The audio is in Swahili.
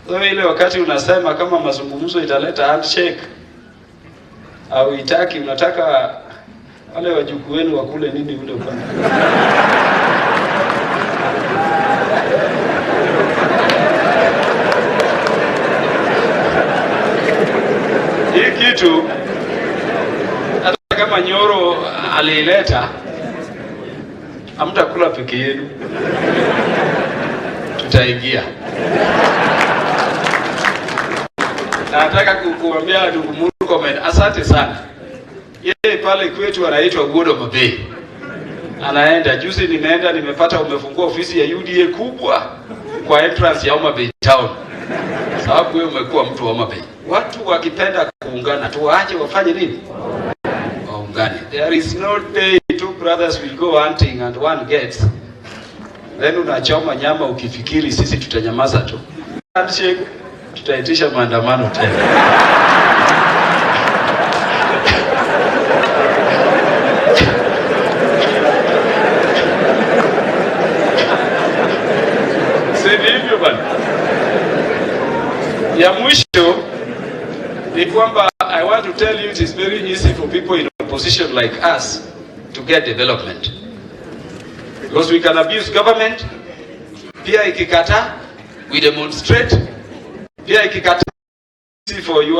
So ile wakati unasema kama mazungumzo italeta handshake au itaki, unataka wale wajukuu wenu wakule nini ule upande? Hii kitu hata kama Nyoro aliileta, hamtakula peke yenu, tutaingia. Nataka kuambia ndugu Murkomen asante sana. Yeye pale kwetu anaitwa Wuod Homa. Anaenda juzi, nimeenda nimepata umefungua ofisi ya UDA kubwa kwa entrance ya Homa Bay Town, sababu wewe umekuwa mtu wa Homa Bay. Watu wakipenda kuungana tuwaache wafanye nini? Waungane. There is no day two brothers will go hunting and one gets, then unachoma nyama ukifikiri sisi tutanyamaza tu. Handshake, tutaitisha maandamano tena. Si hivyo bana? Ya mwisho ni kwamba I want to tell you it is very easy for people in opposition like us to get development because we can abuse government. Pia ikikataa we demonstrate. Pia ikikataa for your